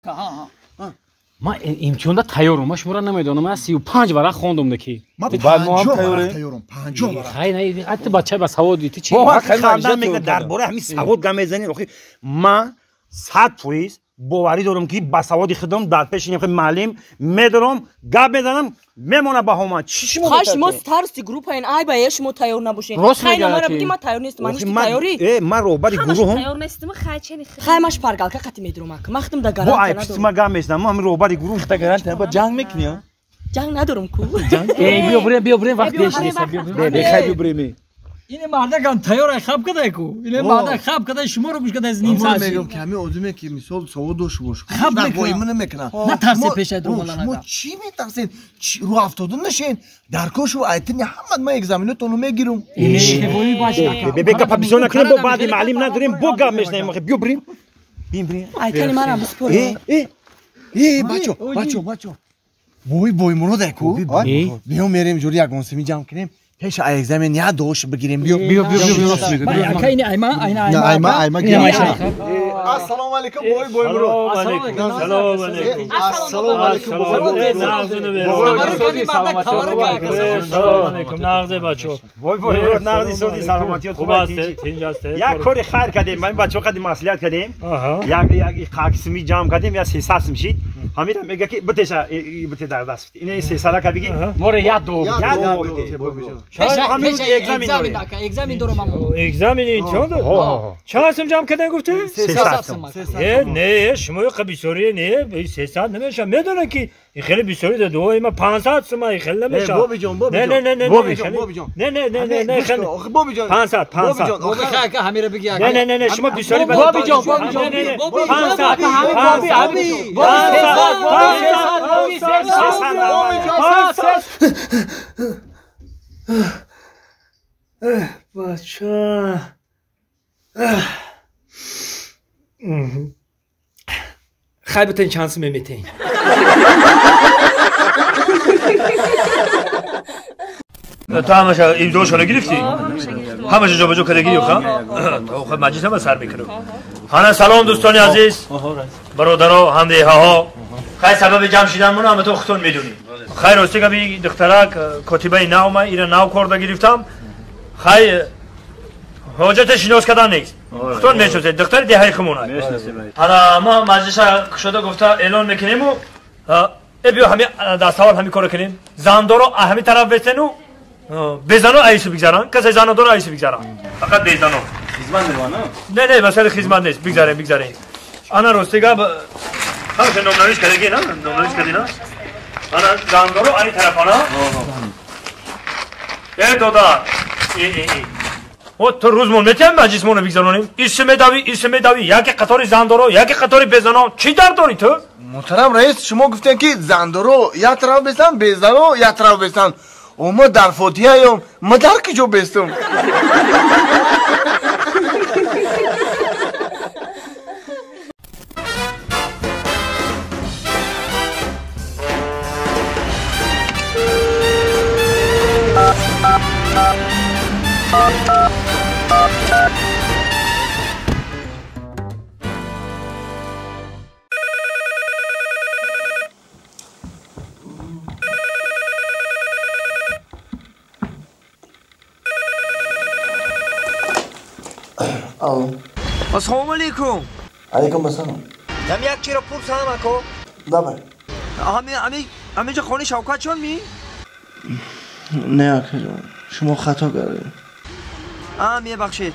Ҳа. Ман имтиҳонда тайёрам, ман шуморо намедонам, ман 35 варақ хондум даки. Ман Баъд мо ҳам 50 варақ тайёрем. тайёрам, 50 варақ. Хай, не, ту бача ба савод ту чӣ? Бо Ман ханда хеле мекунад дар бораи ҳамин савод гап мезанем. Охи, ман 100% боварӣ дорам, ки ба саводи худам дар пеши ин муаллим медорам, гап мезанам, мемона баҳо ман. Чӣ шумо Хай, шумо метарсед? старости группаен, ай ба е шумо тайёр набошед. Рост Хай, мегӯяд намара ки. биги, ман тайёр нестам, ман Охи, ништи тайёрӣ. Ман роҳбари Ҳамаш гурӯҳам. тайёр нестим, хай чени хи. Хай, ман шпаргалка қати медурам, ака. Ман худам да Бо гарантия ай писти надорам. ман гап мезанам, ман ҳамин роҳбари гурӯҳ. Та гарантия ба ҷанг мекунӣ, а? Ҷанг надорам ку. Эй, биё бурем, биё бурем, вақт биё деш бурем, нест, вақт биё нест. бурем. Бе, хай бибурем. Ин мардакам тайёр ай хаб кадай ку. Ин мардак хаб кадай, шуморо гӯш кадай ним Ман саат. мегӯям, ки ҳамин одаме, ки мисол савод дошта бош, Хаб мекунад. воима намекунад. Натарсед пешаи дурмалан, Шумо ака. чӣ метарсед? Рӯ афтода нашен. Дар кошу айтини ҳамат ман экзаменотонро мегирам. Бе, бе, гапа бисёр накунем, бо баъди маълим надорем, бо гап мешнавем. Охи, биё бурем. Бим бурем. Айтани манам биспорем. Э, э, э, бачо, бачо, бачо. Бой, бой мурод ку. Биё мерем ҷури ягон сими ҷамъ кунем. Пеша экзамен я дош бигирем. Биё. Биё, биё, биё, рост мегӯяд. Бай, ака, ин айма, айна, айма. Айма, айма, Ин гирем. айма. Ассалому алайкум, бой, бой мурод. Салом алейкум. Ассалому алайкум, бой. Салом алейкум. Нағзе, бачо. Вой, вой, вой, нағзи, сози, саломатиёт Хуб хуб аст, аст. тинҷ аст. Як кори хайр кардем, ман бачаҳо қади маслиҳат кардем. Аҳа. Як қаксими ҷамъ кардем, я 300 сум шид. Ҳамира мега, ки битеша, бите дар даст. Ин 300 ка биги. Море як ду. Я ду. Ҳамин экзамен дорем. Ака, экзамен дорам амо. Экзамени имтиҳон дод? Чанд сум ҷамъ кардан гуфтӣ? 300 сум. Э, не, шумо қа бисёрие, не, 300 намеша. Медонам, ки ин хеле бисёри да дуои ма 500 сума, ин хеле намеша. Боби ҷон, Боби Не, ҷон. не, не, не, Боби не, ҷон, хеле- Боби ҷон. Не, не, не, не, не, хеле. Охи, Боби ҷон. 500, 500. Боби, хай, ака, ҳамира биги, ака. Не, не, не, не, шумо бисёри ба Боби ҷон, Боби ҷон, Не, не, не, Боби, 500, Боби, 500, Боби, 500, Боби, 500, 300. 500. Бача. Хай, битен, чанд сум метен? То ҳамаша имзошона гирифтӣ? Ҳамаша ҷобаҷо кардагӣ ё ха? То охир маҷлис ҳама сар мекунем. Ҳана, салом, дӯстони азиз, бародаро, ҳамдеҳаҳо. Хай, сабаби ҷамъ шиданмон ҳама то худтон медонӣ. Хай, рости габи, духтарак котибаи нав, ман ира нав корда гирифтам. Хай, ҳоҷате шинос кардан нест. Худтон мешносед, духтари деҳаи хумона. Ҳана, ма маҷлиса кушода гуфта эълон мекунему, э, биё, ҳами даставвал ҳами коро кунем. Зандоро ҳами тараф бесену безано айсу бигзаранд. Касе занодоро айсу бигзаранд. Фақат безано. Хизмат мераванд? Не, не, масъалаи хизмат нест. Бигзарем, бигзарем. Ана, рости гап, ҳамаша номнавис кардагӣ, на? Номнавис кардӣ, на? Ана, зандоро ани тараф, ана. Э, дода. И, и, и. О, ту рӯзмон метиҳам маҷлисмонро бигзаронем. Иси медавӣ, иси медавӣ, яке қатори зандоро, яке қатори безано. Чӣ дард дорӣ ту? Муҳтарам раис, шумо гуфтем, ки зандоро як тараф бестан, безаро як тараф бестан. О, ма дар фотиҳаём, ма дар куҷо бестум? Алло. Ассалому алейкум. Алейкум ассалом. Ям як чиро пурсам, ако. Давай. Ами ами амиҷа хони Шавкат чон ми? Не, акаҷон, шумо хато кардед. А, мебахшед.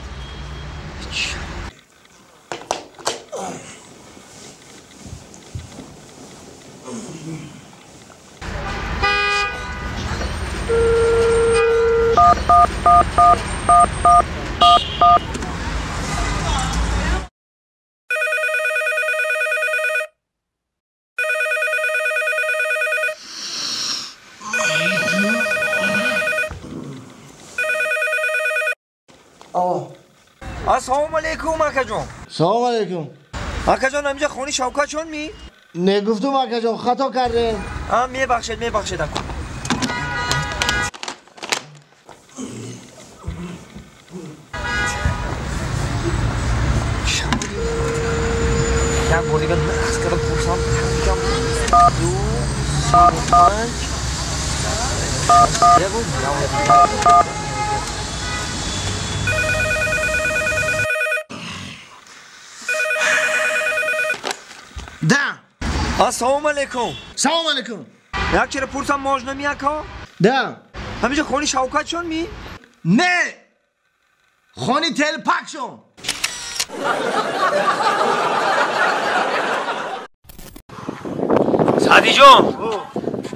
Алло. Ассалому алейкум, акаҷон. Салом алейкум. Акаҷон, амиҷа хони Шавкат чон ми? Не, гуфтум, акаҷон, хато кардед. А, мебахшед, мебахшед, ако. Як бор дигар нақс карда пурсам. 2 35 61 Да. Ассалому алейкум. Салом алейкум. Як чиро пурсам можно ми ака? Да. Ҳаминҷо хони Шавкатшон ми? Не. Хони телпакшон. Садиҷон,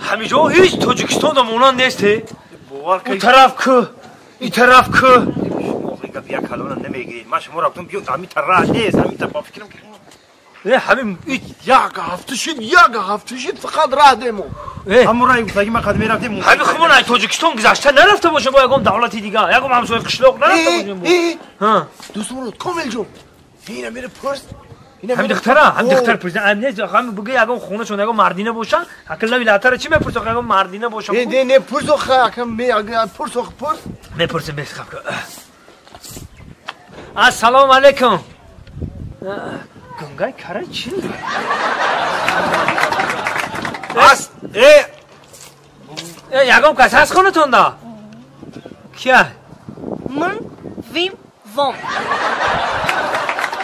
ҳаминҷо ҳеҷ Тоҷикистонда монанд нест. У тараф ку, и тараф ку. Гап як калона намегиред. Ман шуморо гуфтам биё ҳамин тараф нест, ҳамин тараф ба фикрам ки ҳамин як ҳафта шид, як ҳафта шид фақат раҳ демо. Ҳамон раҳи гуфтагӣ ман қад мерафтем. Ҳамин хумон ай Тоҷикистон гузашта нарафта бошем бо ягон давлати дигар, ягон ҳамсояи қишлоқ нарафта бошем. Дӯст Мурод, Комилҷон, ина мера пурс. Ҳамин духтара, ҳамин духтар пурсид. Ам нест, ҳамин буга ягон хонашон ягон мардина бошан, акл лави латара чӣ мепурсад, ягон мардина бошан. Не, не, не, пурс охе, акам ме, пурс охе, пурс. Мепурсем, бес хаб. Ассалому алейкум. Гунгай кара чӣ? Ас, э, ягон кас ҳаст хонатонда? Кия? Ман, вим, вом.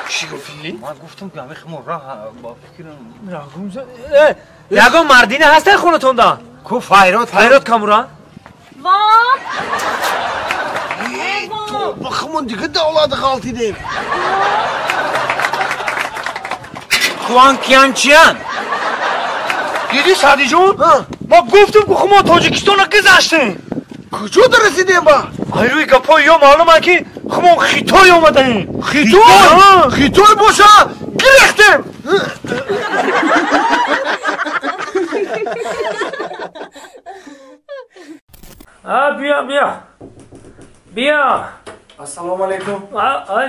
Чӣ гуфтӣ? Ман гуфтам ки ҳамин химо раҳ ба фикрам. Ягон мардина ҳаст хонатонда? Ку Файрод, Файрод Камуран? Вом. Ба хумон дига давлат ғалтидем. Хуан Кианчиан. Дидӣ Садиҷон? Ма гуфтам ки хумо Тоҷикистонро гузаштем. Куҷо расидем ба? Ай рӯи гапҳои ё маълум ан ки хумо Хитой омадаем. Хитой? Хитой боша гирехтем. Биё, биё. Биё. Ассалому алейкум.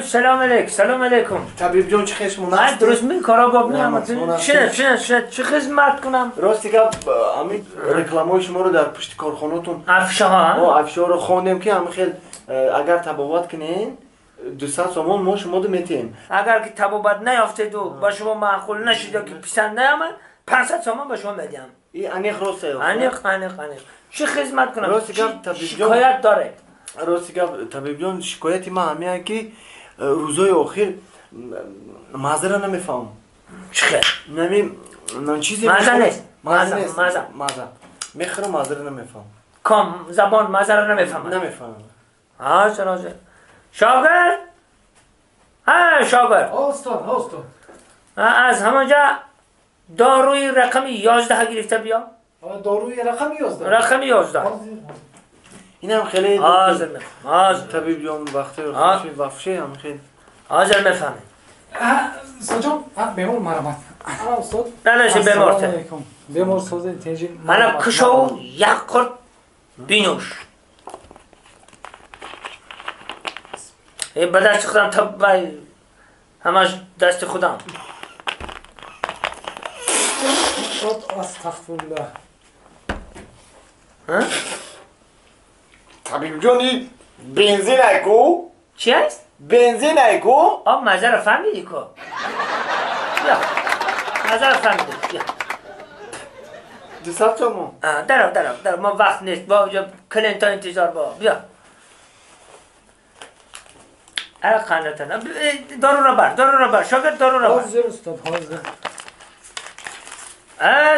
Салом алейкум, салом алейкум. Табибҷон, чӣ хеш мунасиб? Дуруст ми кора боб неамад. Шинед, шинед, шинед, чӣ хизмат кунам? Рости гап, ҳамин рекламаҳои шуморо дар пушти корхонатон афишаҳо, афишаҳоро хондем ки ҳамин хел агар табобат кунед 200 сомон мо шуморо метиҳем. Агар ки табобат наёфтеду ба шумо маъқул нашуд ё ки писанд наомад, 500 сомон ба шумо медиҳам. И аниқ рост? Аниқ, аниқ, аниқ. Чӣ хизмат кунам? Рости гап, табибҷон, шикоят доред? Рости гап, табибҷон, шикояти ман ҳамин ки рӯзҳои охир маззара намефаҳмам. Чӣ хел? Нами чизе мазза нест. Мазза нест. Мазза. Мазза. Мехӯрам, маззара намефаҳмам. Ком забон маззара намефаҳмад. Намефаҳмам. Ҳозир, ҳозир. Шогирд? Ҳа, шогирд. Устод, устод. Аз ҳамонҷа доруи рақами 11 гирифта биё. Доруи рақами 11. Рақами 11. Инам хеле ҳозир мефаҳмам. Ҳозир. Табибҷон, вақти хуши вафше ҳам хеле. Ҳозир мефаҳмем. Устодҷон, бемор марҳамат. Ана устод. Наша бемор те. Бемор созе тенҷи. Ана кушов як қурт бинӯш. Ба дасти худам табай ҳамаш дасти худам. Устод, астағфируллоҳ. Ҳа? Табибҷон, бензин айку? Чӣ аст? Бензин айку? Об мазаро фаҳмидӣ ку? Бия. Мазаро фаҳмидӣ. Бия. 200 сомон. Дарав, дарав, дарав. Мо вақт нест. Бо клиентҳо интизор бо. Бия. Ара қандатан. Доруро бар, доруро бар. Шогирд, доруро бар. Ҳозир устод, ҳозир.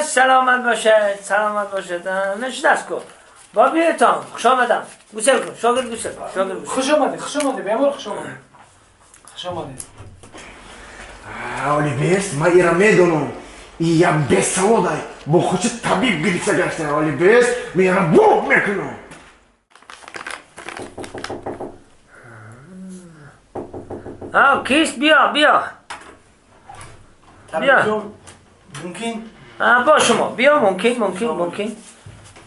Саломат бошед, саломат бошед. Нишаст ку. Бо биётон, хуш омадам. Гусел кун, шогирд гусел, шогирд гусел. Хуш омадед, хуш омадед, бемор хуш омадед. Хуш омадед. Оливес, ман ира медонам. И я бесаводай. Бо хучи табиб гирифта гаштан. Оливес, ман ира боб мекунам. Кист, биё, биё. Табибҷон, мумкин? Бо шумо. Биё, мумкин, мумкин, мумкин.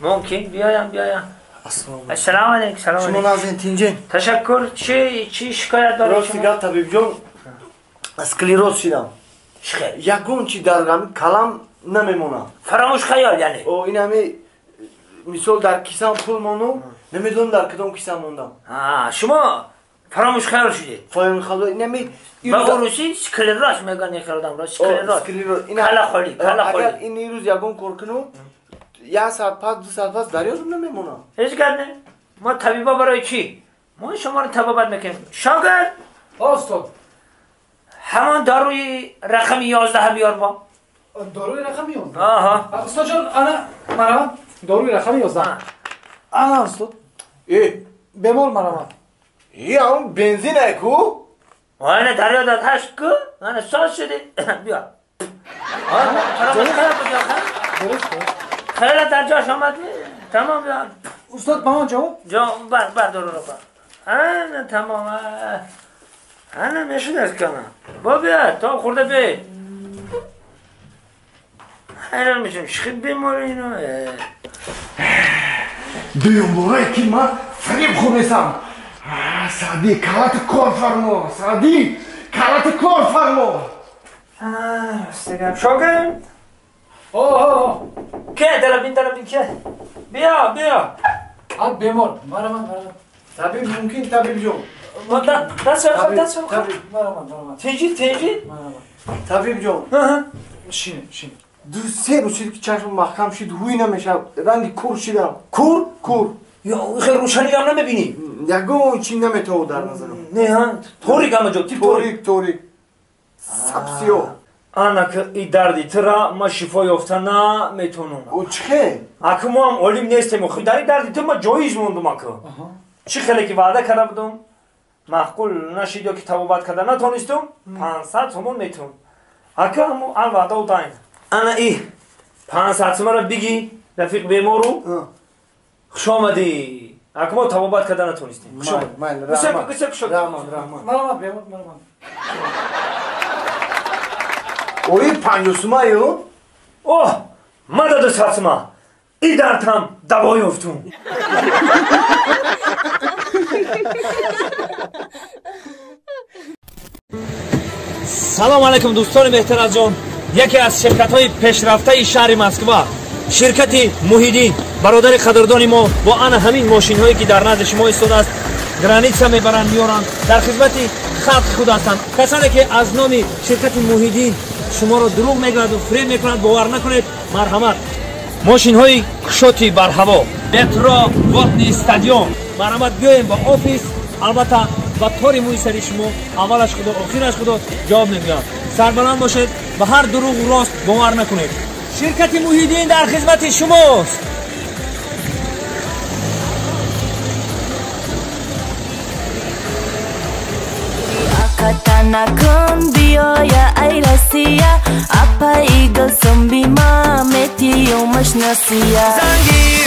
Мумкин, биёям, биёям. Ассалому алейкум, салом алейкум. Шумо назин тинҷен. Ташаккур. Чӣ шикоят доред? Рости гап, табибҷон, склероз шидам. Чӣ хел? Ягон чи дар ҳамин калам намемонам. Фаромӯш хаёл, яъне? О, ин ҳами мисол дар кисам пул мондум, намедонам дар кадом кисам мондам. Шумо Фаромӯш хаёл шудӣ. Фаромӯш хаёл нами. Ба русӣ склероз мегӯянд ин одамро, склероз. Кала холӣ, кала холӣ. Агар ин рӯз ягон кор кунам, як соат пас, 2 соат пас дар ёдам намемонам. Ҳеҷ гап не. Мо табиба барои чӣ? Мо шуморо табобат мекунем. Шогирд! Устод. Ҳамон доруи рақами 11 биёр бо. Доруи рақами 11? Аҳа. Устод ҷон, ана марамат доруи рақами 11. Ана устод. Бемор марамат. Е, ҳамон бензин ай ку? Ана дар ёдат ҳаст ку? Ана соз шуди. Биё. Хеле дар ҷош омад. Тамом биё. Устод, ба ман ҷавоб? Ҷавоб бар, бар доруро бар. Ана тамом. Ана мешуд кана. Бо биё, то хӯрда биё. Ҳайрон мешам, чӣ бемори ино? Дуюм борае ки ман фиреб хӯрдесам. Саъдӣ, калати кор фармо. Саъдӣ, калати кор фармо. Росте гап. Шогирд? О, Ке, дарабин, дарабин, ке? Биё, биё. А бемор, марамат, марамат. Табиб мумкин, табиб ҷон. Даст шав, даст шав. Марамат, марамат. Тинҷи, тинҷи. Марамат. Табиб ҷон. Шине, шине. 2-3 рӯз шид ки чашмам маҳкам шид, ҳуй намешавад. Ранги кур шидам. Кур? Кур. Ё, хеле рӯшаниам намебинӣ? Ягон чи наметавад дар назарам. Не, ҳа? Торик ҳама ҷо, тип торик. Торик, торик. Сабсиёҳ. Ана ки и дарди тура ма шифо ёфта наметавонам. О, чӣ хел? Аку мо ҳам олим нестем. Охи дар дарди ту ма ҷоиз мондум аку. Чӣ хеле ки ваъда карда будум, маъқул нашид ё ки табобат карда натонистум, 500 сомон метавон. Аку ҳамо ал ваъдау дайн. Ана и 500 сомонро бигӣ, рафиқ бемору. Хуш омадӣ. Аку мо табобат карда натонистем. Хуш омадӣ. Раҳмат, раҳмат, раҳмат. Марамат, бемор, марамат. Ои 50 сума ё? Оҳ, ма даду 100 сума. И дардам даво ёфтум. Салом алайкум дӯстони меҳтаразҷон. Яке аз ширкатҳои пешрафтаи шаҳри Москва, ширкати Муҳиддин, бародари қадрдони мо бо ана ҳамин мошинҳое ки дар назди шумо истодааст, граница мебаранд, меоранд, дар хизмати халқи худ ҳастанд. Касоне ки аз номи ширкати Муҳиддин шуморо дурӯғ мегӯяду фиреб мекунад, бовар накунед, марҳамат. Мошинҳои кушоти барҳаво, метро, водни стадион. Марҳамат, биёем ба офис. Албатта ба тори мӯи сари шумо аввалаш худо, охираш худо ҷавоб мегӯяд. Сарбаланд бошед, ба ҳар дурӯғу рост бовар накунед. Ширкати Муҳиддин дар хизмати шумост. Накун биёя ай Россия, апаи гулсум бима метиёмаш насия. Занги